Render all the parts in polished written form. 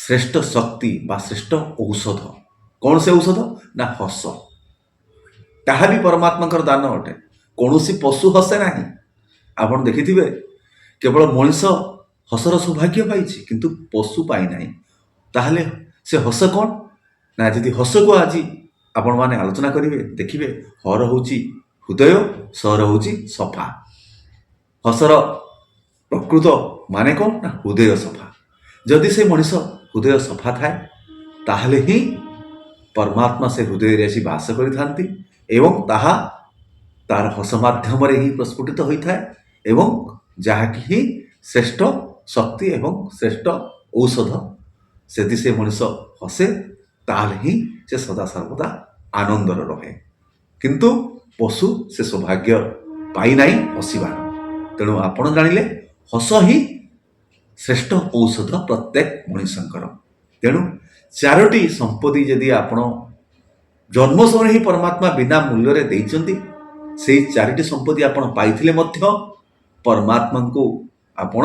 ଶ୍ରେଷ୍ଠ ଶକ୍ତି ବା ଶ୍ରେଷ୍ଠ ଔଷଧ। କ'ଣ ସେ ଔଷଧ ନା ହସ। ତାହା ବି ପରମାତ୍ମାଙ୍କର ଦାନ ଅଟେ। କୌଣସି ପଶୁ ହସେ ନାହିଁ। ଆପଣ ଦେଖିଥିବେ, କେବଳ ମଣିଷ ହସର ସୌଭାଗ୍ୟ ପାଇଛି, କିନ୍ତୁ ପଶୁ ପାଇନାହିଁ। ତାହେଲେ ସେ ହସ କ'ଣ ନା, ଯଦି ହସକୁ ଆଜି ଆପଣମାନେ ଆଲୋଚନା କରିବେ, ଦେଖିବେ ହର ହେଉଛି ହୃଦୟ, ସର ହେଉଛି ସଫା। ହସର ପ୍ରକୃତ ମାନେ କ'ଣ ନା ହୃଦୟ ସଫା। ଯଦି ସେ ମଣିଷ ହୃଦୟ ସଫା ଥାଏ, ତାହେଲେ ହିଁ ପରମାତ୍ମା ସେ ହୃଦୟରେ ଆସି ବାସ କରିଥାନ୍ତି ଏବଂ ତାହା ତାର ହସ ମାଧ୍ୟମରେ ହିଁ ପ୍ରସ୍ଫୁଟିତ ହୋଇଥାଏ ଏବଂ ଯାହାକି ହିଁ ଶ୍ରେଷ୍ଠ ଶକ୍ତି ଏବଂ ଶ୍ରେଷ୍ଠ ଔଷଧ। ଯଦି ସେ ମଣିଷ ହସେ, ତାହେଲେ ହିଁ ସେ ସଦାସର୍ବଦା ଆନନ୍ଦରେ ରହେ। କିନ୍ତୁ ପଶୁ ସେ ସୌଭାଗ୍ୟ ପାଇନାହିଁ ହସିବାର। ତେଣୁ ଆପଣ ଜାଣିଲେ, ହସ ହିଁ ଶ୍ରେଷ୍ଠ ଔଷଧ ପ୍ରତ୍ୟେକ ମଣିଷଙ୍କର। ତେଣୁ ଚାରୋଟି ସମ୍ପତ୍ତି ଯଦି ଆପଣ ଜନ୍ମ ସମୟରେ ହିଁ ପରମାତ୍ମା ବିନା ମୂଲ୍ୟରେ ଦେଇଛନ୍ତି, ସେଇ ଚାରିଟି ସମ୍ପତ୍ତି ଆପଣ ପାଇଥିଲେ ମଧ୍ୟ ପରମାତ୍ମାଙ୍କୁ ଆପଣ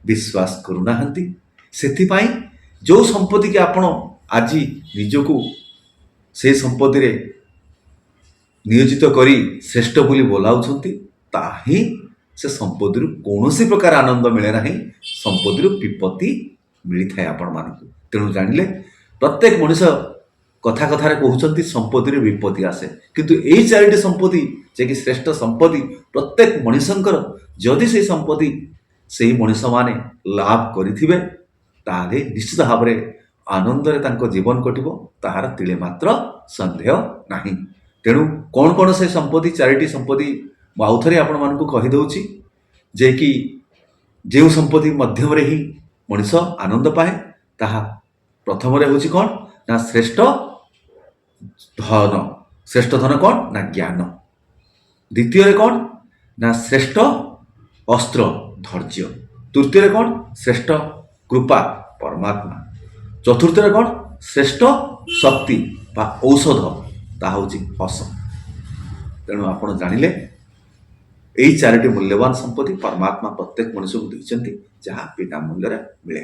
ବିଶ୍ୱାସ କରୁନାହାନ୍ତି। ସେଥିପାଇଁ ଯେଉଁ ସମ୍ପତ୍ତିକି ଆପଣ ଆଜି ନିଜକୁ ସେଇ ସମ୍ପତ୍ତିରେ ନିୟୋଜିତ କରି ଶ୍ରେଷ୍ଠ ବୋଲି ବୋଲାଉଛନ୍ତି, ତାହା ହିଁ ସେ ସମ୍ପତ୍ତିରୁ କୌଣସି ପ୍ରକାର ଆନନ୍ଦ ମିଳେ ନାହିଁ, ସମ୍ପତ୍ତିରୁ ବିପତ୍ତି ମିଳିଥାଏ ଆପଣମାନଙ୍କୁ। ତେଣୁ ଜାଣିଲେ, ପ୍ରତ୍ୟେକ ମଣିଷ କଥା କଥାରେ କହୁଛନ୍ତି ସମ୍ପତ୍ତିରୁ ବିପତ୍ତି ଆସେ, କିନ୍ତୁ ଏଇ ଚାରିଟି ସମ୍ପତ୍ତି ଯେ କି ଶ୍ରେଷ୍ଠ ସମ୍ପତ୍ତି ପ୍ରତ୍ୟେକ ମଣିଷଙ୍କର, ଯଦି ସେଇ ସମ୍ପତ୍ତି ସେଇ ମଣିଷମାନେ ଲାଭ କରିଥିବେ, ତାହେଲେ ନିଶ୍ଚିତ ଭାବରେ ଆନନ୍ଦରେ ତାଙ୍କ ଜୀବନ କଟିବ, ତାହାର ତିଳେ ମାତ୍ର ସନ୍ଦେହ ନାହିଁ। ତେଣୁ କ'ଣ କ'ଣ ସେ ସମ୍ପତ୍ତି, ଚାରିଟି ସମ୍ପତ୍ତି, ମୁଁ ଆଉଥରେ ଆପଣମାନଙ୍କୁ କହିଦେଉଛି ଯେ କି ଯେଉଁ ସମ୍ପତ୍ତି ମାଧ୍ୟମରେ ହିଁ ମଣିଷ ଆନନ୍ଦ ପାଏ, ତାହା ପ୍ରଥମରେ ହେଉଛି କ'ଣ ନା ଶ୍ରେଷ୍ଠ ଧନ। ଶ୍ରେଷ୍ଠ ଧନ କ'ଣ ନା ଜ୍ଞାନ। ଦ୍ୱିତୀୟରେ କ'ଣ ନା ଶ୍ରେଷ୍ଠ ଅସ୍ତ୍ର ଧୈର୍ଯ୍ୟ। ତୃତୀୟରେ କ'ଣ? ଶ୍ରେଷ୍ଠ କୃପା ପରମାତ୍ମା। ଚତୁର୍ଥରେ କ'ଣ? ଶ୍ରେଷ୍ଠ ଶକ୍ତି ବା ଔଷଧ, ତାହା ହେଉଛି ହସ। ତେଣୁ ଆପଣ ଜାଣିଲେ, ଏଇ ଚାରିଟି ମୂଲ୍ୟବାନ ସମ୍ପତ୍ତି ପରମାତ୍ମା ପ୍ରତ୍ୟେକ ମଣିଷକୁ ଦେଇଛନ୍ତି, ଯାହା ବିନା ମୂଲ୍ୟରେ ମିଳେ।